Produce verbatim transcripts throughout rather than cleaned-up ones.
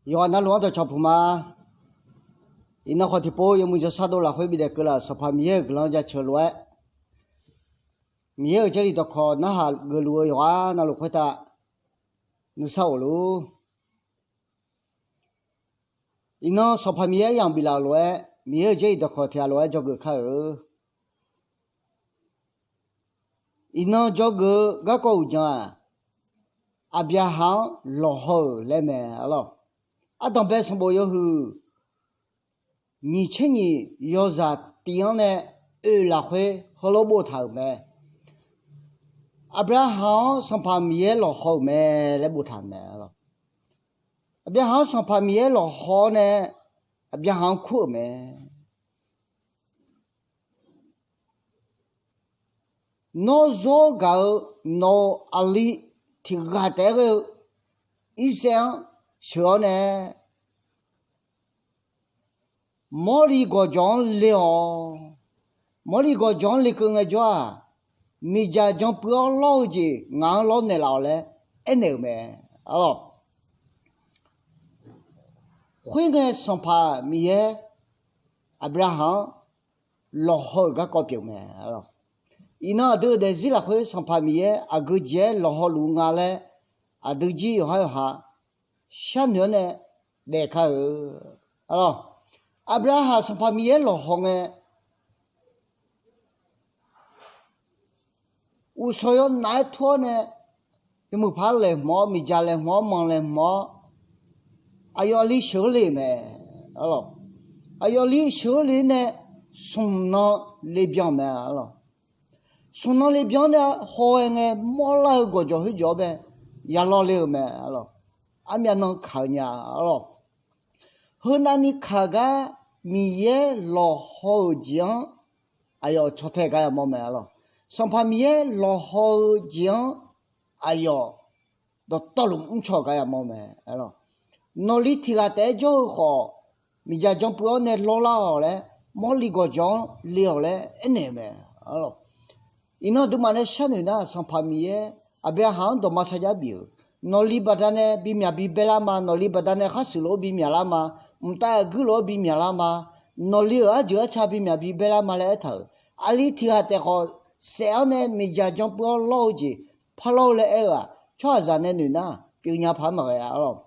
Yawqghaq navluf-anr dawqcawq puq ma. Iqnan khawf tiqpov yawmuiq jawrshar dov lafkhoer bidaef keuvlaf-euq Sanqpaq Miqyaer-euq guiqlanq-anr jaceuq lof-aer, Miqyaer-euq Jarlif dawqkawq narhaq geufluf-eu yawqghaq navluf khoertav nuisar of luf-ur. Iqnan Sanqpaq Miqyaer aryamq biflaf-euq lof-aer, Miqyaer-euq Jarlif dawqkawq tiq ghaq lof-aer dzawgeuf kar-euq. Iqnan dzawgeuf-eu garkawv uqdzan-aq, Aqbyaqhaq-anr lawqhaw-euq laer mae arlawq. Ardanqbae sanqbof yawhuiq nyiq tser nyiq yawzaq tif-anr nae oeq lafkhoer heulof boftaq-euq mae. Aqbyaqhaq-anr Sanqpaq Miqyaer lawqhaw-euq mae laer boftaq-euq mae arlawq. Aqbyaqhaq-anr Sanqpaq Miqyaer lawqhaw-awr nae, Aqbyaqhaq-anr kur-euq mae. Nawr zawr gaq-eu nawq-euq aqli tiq ghaq taef-aer ghae-eu Irsaev-anr sheuq-awr nae, Mawrliv gawqjawq-anr le-awq. Mawrliv gawqjawq-anr lekeuv ngaejawr-aq, miqdzaq janpuiv-awr lawr-eu jeq ngaq-anr lawrnaeq laf-awq laer aernaeq-euq mae arlawq. Khoerngae Sanqpaq Miqyaer Aqbyaqhaq-anr lawqhaw-euq garkawv pyeuf mae arlawq. Iqnan aqdui-euq daefzir lafkhoer Sanqpaq Miqyaer aqgeu jeq-aer lawqhaw luf-eu nga laer aqdui jir yawqhar yawqha sharnoeq-awr nae daef kar-eu arlawq. Aqbyaqhaq Sanqpaq Miqyaer lawqhaw ngae, uqshawq yawnaf-aer tur-awr nae, yawmuiq par laeqhmq-awr, miqdzaq laeqhmq-awr, manq laeqhmq-awr, aqyawf aqli sheuq-eu le mae arlawq. Aqyawf aqli sheuq-eu le nae smq nan le byan mae arlawq. Smq nan le byan-anr nae haw-aer ngae mawrlar-eu gawqjawq khoerjawq-anr bae yalaw le-euq mae arlawq. Armyav nan kaq-eu nya arlawq. Heunavni kaq gar Miqyaer lawqhaw-euq jeq-anr aqyawf caw tae gar yamawr mae arlawq. Sanqpaq Miqyaer lawqhaw-eu jeq-anr aqyawf dawqtawvluf mrcaw gar yamawr mae arlawq. Nawqli tiq ghaq taef-aer jawr-eu khawf, miqdzaq janpuiv-awr nae lawrlar-awq laer, mawrliv gawqjawq-anr le-awq laer aernaeq-euq mae arlawq. Iqnan aqduimaf nae sharnoeq nar, Sanqpaq Miqyaer Aqbyaqhaq-anr dawqma sarjax bif-euq, nawqli baqdanae bimyaq bibaelar ma, nawqli baqdanae khar shuif lof-aer bimyaq lar ma, mqtav aqguir lof-aer bimyaq lar ma, nawqli-euq arjeuq arca bimyaq bibaelar ma laer aertaq-euq. Aqli tiq ghaq taef khawf saef-awr nae miqdzaq janpuiv-awr lawr-eu jeq parlawr-eu laer aer-eu-aq, tsawrhaqzaq nae noeq nar pyeufnya paq-aer maqghae-a arlawq.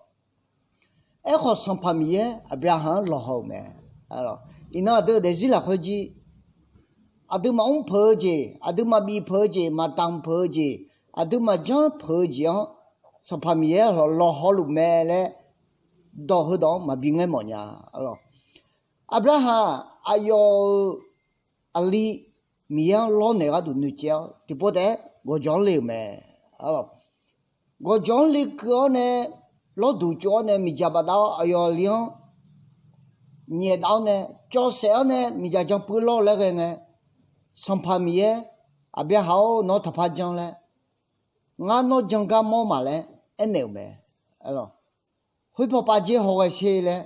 Aerkhawf Sanqpaq Miqyaer Aqbyaqhaq-anr lawqhaw-euq mae. Iqnan aqdui-euq daefzir lafkhoer jir, aqduimaf mr peuq-eu jeq, aqduimaf bif peuq-eu jeq, maqdamq peuq-eu jeq, aqduimaf janr peuq-eu jeq-anr Sanqpaq Miqyaer lawqhaw luf mae laer dawq heudawq-anr maqbi ngaer mawf nya arlawq. Aqbyaqhaq aqyawf-euq aqli Miqyaer-anr lawrnaeq gharduq noeqcaev-awr tiqpov taef-aer gawqjawq-anr le-euq mae arlawq. Gawqjawq-anr lekeuv-awr nae lawrduq tsov-awr nae miqdzaq bafdav-awr aqyawf aqli-anr nyaefdav-awr nae cawv saef-awr nae miqdzaq janpuiv lawr laer ghae ngae, Sanqpaq Miqyaer, Aqbyaqhaq-or, nawr taqpar janr laer, ngar nawr jan gar mawr ma laer aernaeq-euq mae. Khoer pawpav dzer hawghae sher laer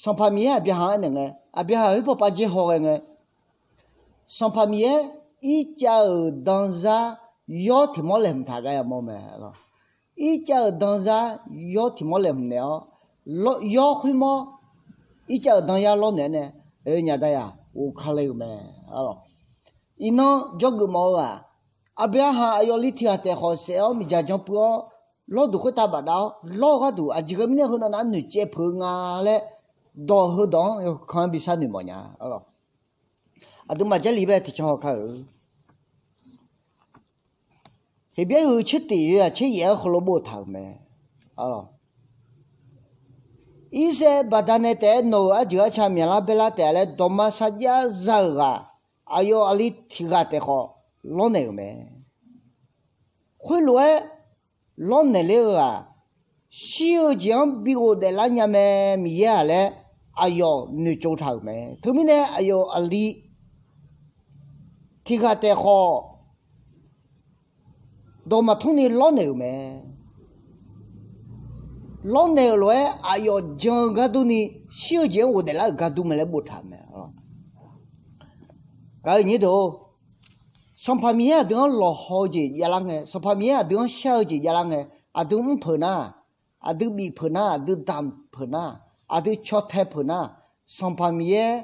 Sanqpaq Miqyaer Aqbyaqhaq-anr aernaeq ngae, Aqbyaqhaq khoer pawpav dzer hawghae ngae, Sanqpaq Miqyaer Irtsav-euq danzar yawr tiq mawr laeqhmq taq gar yamawr mae. Irtsav-euq danzar yawr tiq mawr laeqhmq naeq-awr, yawr khoermawr Irtsav-euq danzar lawrnaeq-aer nae, oe nyaf dayaq ghofka le-euq mae. Iqnan jawrgeuf mawf-eu-aq, Aqbyaqhaq aqyawf li tiq ghaq taef khawf saef-awr miqdzaq janpuiv-awr, lawrduq khoertav bafdav-awr lawr-eu gharduq aqjeq ghae mirnae heunav nav-anr noeqcaev peuq-eu nga laer dawq heudawq-anr yawkhanr-anr bi sharnoeq mawf nya arlawq. Aqduimaf Jarlif bae tiqcan haw kar-euq. Heqbyaer huiq tser tiq yawzaq tser yaef-anr heulof boftaq-euq mae. Irsaev baqdanae taef-aer nawq-euq arjeuq arca myaqlar baerlar taef-a laer dawqma sarjax za-euq ghaq, aqyawf aqli tiq ghaq taef khawf lawrnaeq-euq mae. Khoerlof-aer lawrnaeq ler-eu-aq, shir-eu jeq-anr bi ghofdaef lar nya mae Miqyaer-aq laer aqyawf noeqtsov taq-euq mae. Teumirnae aqyawf aqli tiq ghaq taef khawf dawq maqtmr ni lawrnaeq-euq mae. Lawrnaeq-euq lof-aer aqyawf jan-eu gar durni, shir-eu jeq-anr ghofdaef lar-euq gar dur mae laer boftaq-euq mae. Gaq-eu nyir deuq-or, Sanqpaq Miqyaer aqdui-anr lawqhaw-eu jeq javlar ngae, Sanqpaq Miqyaer aqdui-anr shar-eu jeq javlar ngae, aqdui mr peuq nar, aqdui bif peuq nar, aqdui damq peuq nar, aqdui caw tae peuq nar, Sanqpaq Miqyaer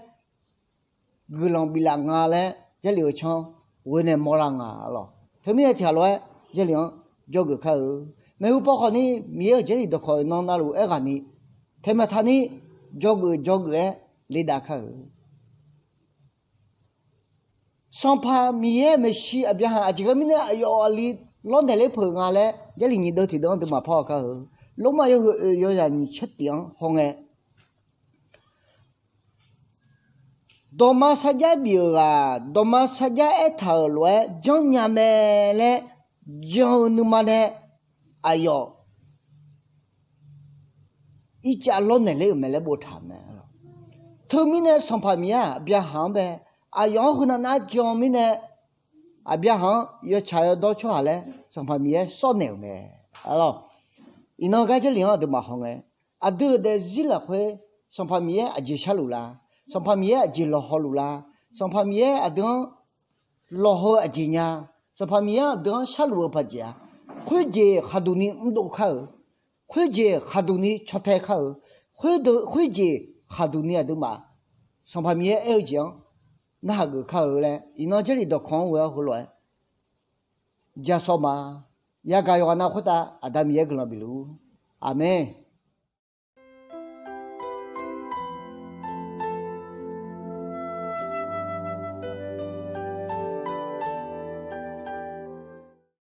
guiqlanq biflaf nga laer Jarlif-eu canr ghoe nae mawrlar nga lawq. Teumirnae tiqghaq lof-aer Jarlif-anr jawrgeuf kar-eu. Maeqhu paw khawfni Miqyaer-euq Jarlif dawqkawq nan navluf aerghaqni, taeqmaeq taqni, jawrgeuf jawrgeuf-aer ledav kar-eu. Sanqpaq Miqyaer maeqshi aqbyaqhaq aqjeq ghae mirnae aqyawf aqli lawrnaeq ler peuq nga laer Jarlif nyiq deuv tiqdeuv-anr aqduimaf par-awr kar-eu. Lormav yawhuiq oeq yawzaq nyiq tser tiq-anr hawngae, dawqma sarjax bif-euq ghaq, dawqma sarjax aertaq-euq lof-aer janrnya mae laer jan-eu nuima nae aqyawf ircav lawrnaeq ler-euq mae laer boftaq-euq mae. Teumirnae Sanqpaq Miqyaer-aq aqbyaqhaq-anr bae, aqyawf-anr heunav nar jan-eu mirnae, aqbyaqhaq-anr yawtsaq yawdawr tsawrhaq laer Sanqpaq Miqyaer sawrnaeq-euq mae. Alawq, iqnan gar Jarlif-anr aqduimaf hawngae, aqdui-euq daefzir lafkhoer Sanqpaq Miqyaer aqjeq sharluf la? Sanqpaq Miqyaer aqjeq lawqhaw luf la? Sanqpaq Miqyaer aqdui-anr lawqhaw-eu aqjeq nya? Sanqpaq Miqyaer aqdui-anr sharluf-eu paqjeq-a? Khoerjeq khaqduq ni mrdov kar-euq, khoerjeq khaqduq ni caw tae kar-euq, khoerdeuq khoerjeq khaqduq ni aqduimaf Sanqpaq Miqyaer aer-eu jeq-anr narhaq geuf kar-eu laer iqnan Jarlif dawqkawq-anr ghoe-awr heulof-aer ja sawr ma. Yagaq yawqghaq nav khoertav Aqda Miqyaer guiqlanq bifluf-ur. Aqmeq.